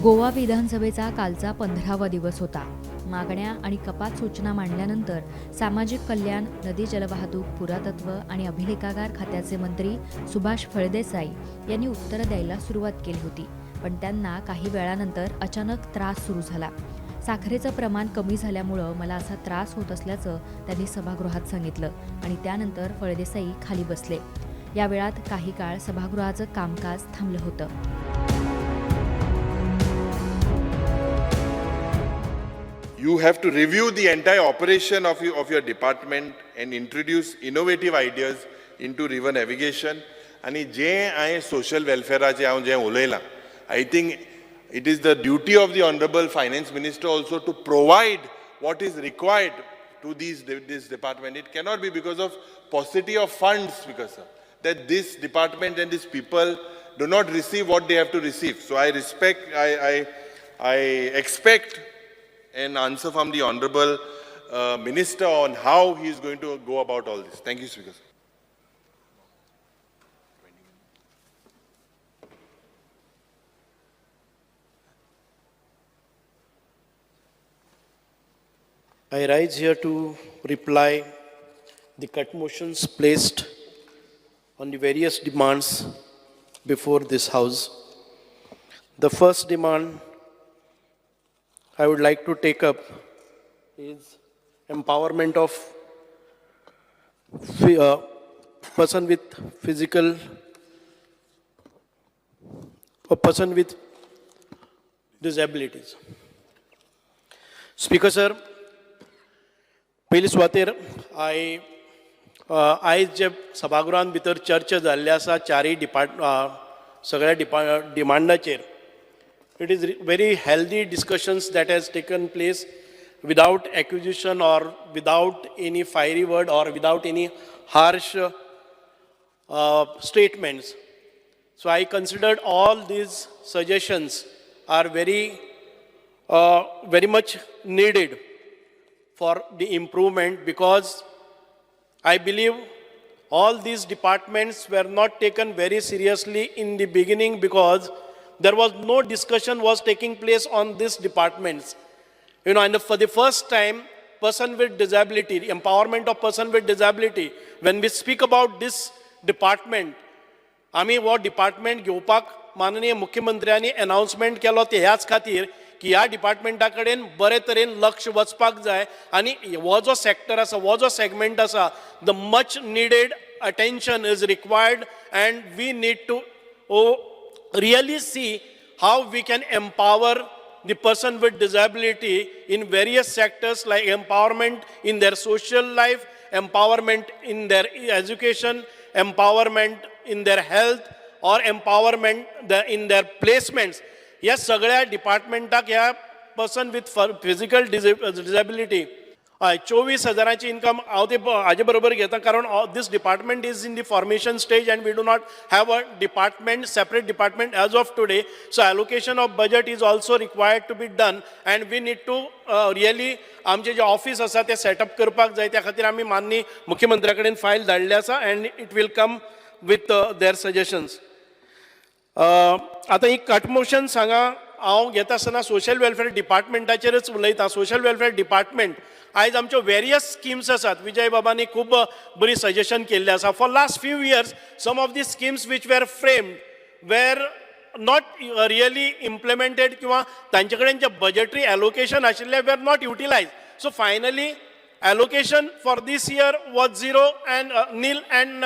गोवा विधानसभेचा कालचा 15वा दिवस होता. मागण्या आणि कपात सूचना मांडल्यानंतर सामाजिक कल्याण, नदी जलवाहतूक, पुरातत्व आणि अभिलेखागार खात्याचे मंत्री सुभाष फळदेसाई यांनी उत्तरं द्यायला सुरुवात केली होती, पण त्यांना काही वेळानंतर अचानक त्रास सुरू झाला. साखरेचं प्रमाण कमी झाल्यामुळं मला असा त्रास होत असल्याचं त्यांनी सभागृहात सांगितलं आणि त्यानंतर फळदेसाई खाली बसले. या वेळात काही काळ सभागृहाचं कामकाज थांबलं होतं. You have to review the entire operation of your department and introduce innovative ideas into river navigation. आणि जे हांवें सोशल वेलफेराचें हांव जें उलयलां, I think it is the duty of the honourable finance minister also to provide what is required to this department. It cannot be because of paucity of funds, because that this department and these people do not receive what they have to receive. So I respect, I expect an answer from the Honorable Minister on how he is going to go about all this. Thank you, Speaker. I rise here to reply the cut motions placed on the various demands before this house. The first demand I would like to take up is empowerment of person with physical, a person with disabilities. Speaker sir, पयली सुवातेर आयज जे सभागृहान भितर चर्चा जाल्ली आसा चारय depart सगळ्या डिमांडाचेर, it is very healthy discussions that has taken place without accusation or without any fiery word or without any harsh statements. So I considered all these suggestions are very, very much needed for the improvement, because I believe all these departments were not taken very seriously in the beginning because there was no discussion was taking place on these departments. And for the first time, person with disability, empowerment of person with disability, when we speak about this department, आमी हो department घेवपाक माननीय मुख्यमंत्र्यांनी announcement केलो ते ह्याच खातीर की ह्या डिपार्टमेंटा कडेन बरे तरेन लक्ष वचपाक जाय आनी हो जो सॅक्टर आसा, हो जो सेगमेंट आसा, the much needed attention is required and we need to really see how we can empower the person with disability in various sectors like empowerment in their social life, empowerment in their education, empowerment in their health, or empowerment in their placements. ह्या सगळ्या डिपार्टमेंटाक ह्या person with physical disability, हय, 24 हजाराची income हांव ते हाजे बरोबर घेता, कारण this department is in the formation stage and we do not have a department, separate department as of today. So allocation of budget is also required to be done and we need to really आमचें जें office आसा तें setup करपाक जाय. त्या खातीर आमी माननीय मुख्यमंत्र्या कडेन फायल धाडली आसा and it will come with their suggestions. आतां ही कट मोशन सांगा हांव घेता आसतना सोशल वेलफेअर डिपार्टमेंटाचेरच उलयतां. सोशल वेलफेअर डिपार्टमेंट आयज आमच्यो वेरियस स्किम्स आसात. विजय बाबांनी खूब बरी सजेशन केल्लें आसा. For last few years some of the schemes which were framed were not really implemented किंवा तांचे कडेन जें बजेटरी एलोकेशन आशिल्लें were not utilise. So finally allocation for this year was zero and nil and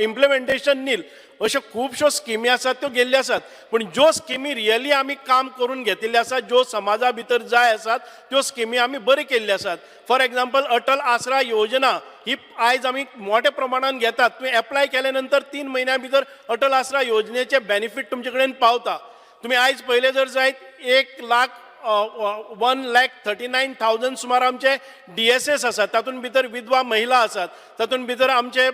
implementation nil. अश्यो खुबश्यो स्किमी आसात त्यो गेल्ल्यो आसात, पूण ज्यो स्किमी रियली आमी काम करून घेतिल्ल्यो आसात, ज्यो समाजा भितर जाय आसात, त्यो स्किमी आमी बऱ्यो केल्ल्यो आसात. फॉर एग्जाम्पल, अटल आसरा योजना ही आयज आमी मोठ्या प्रमाणान घेतात. तुवें एप्लाय केले नंतर 3 म्हयन्या भितर अटल आसरा योजनेचे बेनिफीट तुमचे कडेन पावता. तुमी आयज पळयलें जर जायत, 1 लाख, 1,39,000 सुमार आमचे डीएसएस आसात. तातूंत भितर विधवा महिला आसात, तातूंत भितर आमचे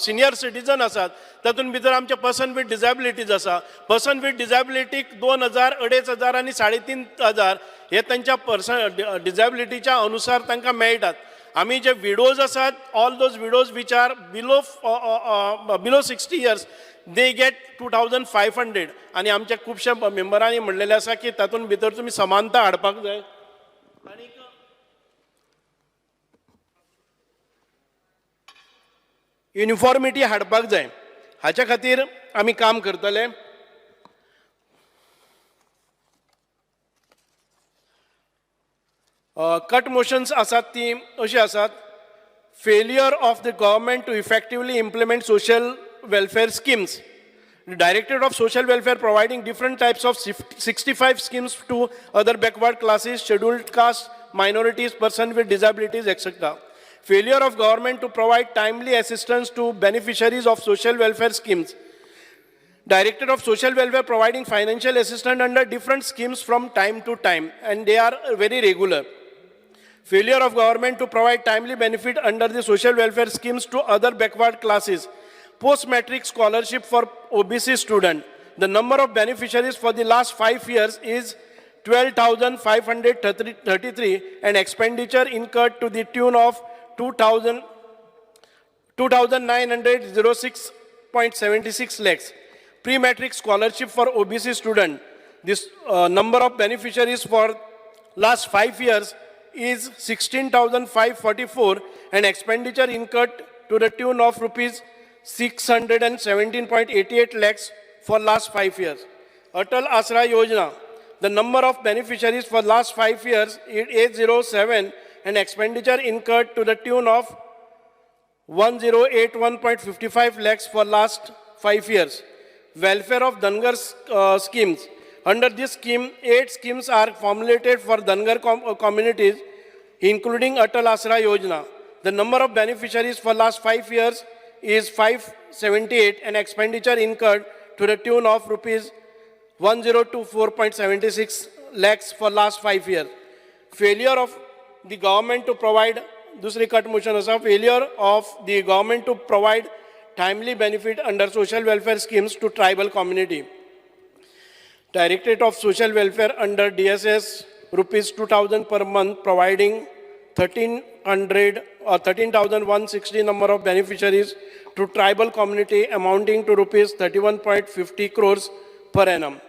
सिनियर सिटीजन आसात, तातूंत भितर आमचे पर्सन विथ डिजेबिलिटीज आसा. पर्सन विथ डिजेबिलिटीक 2,000, 2,500 आनी 3,500 हे तांच्या पर्सन डिजेबिलिटीच्या अनुसार तांकां मेळटात. आमी जे विडोज आसात, all those widows which are below 60 years, They get 2500. आनी आमच्या खुबश्या मेंबरांनी म्हणलेलें आसा की तातूंत भितर तुमी समानता हाडपाक जाय आनी युनिफॉर्मिटी हाडपाक जाय. हाच्या खातीर आमी काम करतले. कट मोशन्स आसात ती अशी आसात. Failure of the government to effectively implement social welfare schemes. Directorate of Social Welfare providing different types of 65 schemes to other backward classes, scheduled caste, minorities, person with disabilities, etc. Failure of government to provide timely assistance to beneficiaries of social welfare schemes. Director of Social Welfare providing financial assistance under different schemes from time to time, and they are very regular. Failure of government to provide timely benefit under the social welfare schemes to other backward classes. Post-matric scholarship for OBC student. The number of beneficiaries for the last 5 years is 12,533 and expenditure incurred to the tune of 2,906.76 lakhs. Pre-matric scholarship for OBC student. This number of beneficiaries for last 5 years is 16,544 and expenditure incurred to the tune of rupees 617.88 lakhs for last 5 years. Atal Asra Yojana, the number of beneficiaries for last 5 years is 807 and expenditure incurred to the tune of 1081.55 lakhs for last 5 years. Welfare of Dhangar schemes. Under this scheme, 8 schemes are formulated for Dhangar communities, including Atal Asra Yojana. The number of beneficiaries for last 5 years is 578 and expenditure incurred to the tune of rupees 1024.76 lakhs for last 5 years. Failure of the government to provide, दुसरी cut motion आसा, failure of the government to provide timely benefit under social welfare schemes to tribal community. Directorate of Social Welfare under DSS rupees 2000 per month providing 1300 or 13,160 number of beneficiaries to tribal community amounting to rupees 31.50 crores per annum.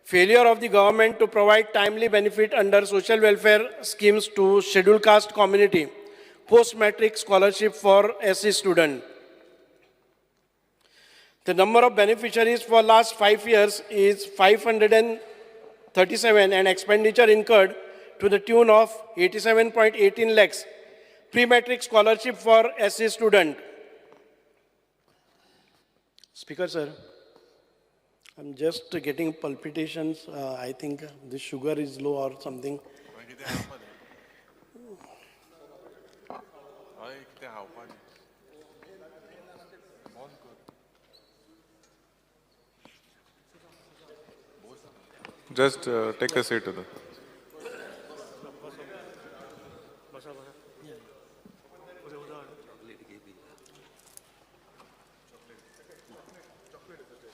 Failure of the government to provide timely benefit under social welfare schemes to scheduled caste community. Post-matric scholarship for SC student. The number of beneficiaries for last 5 years is 537 and expenditure incurred to the tune of 87.18 lakhs. Pre-matric scholarship for SC student. Speaker sir, I'm just getting palpitations. I think the sugar is low or something. Just take a seat.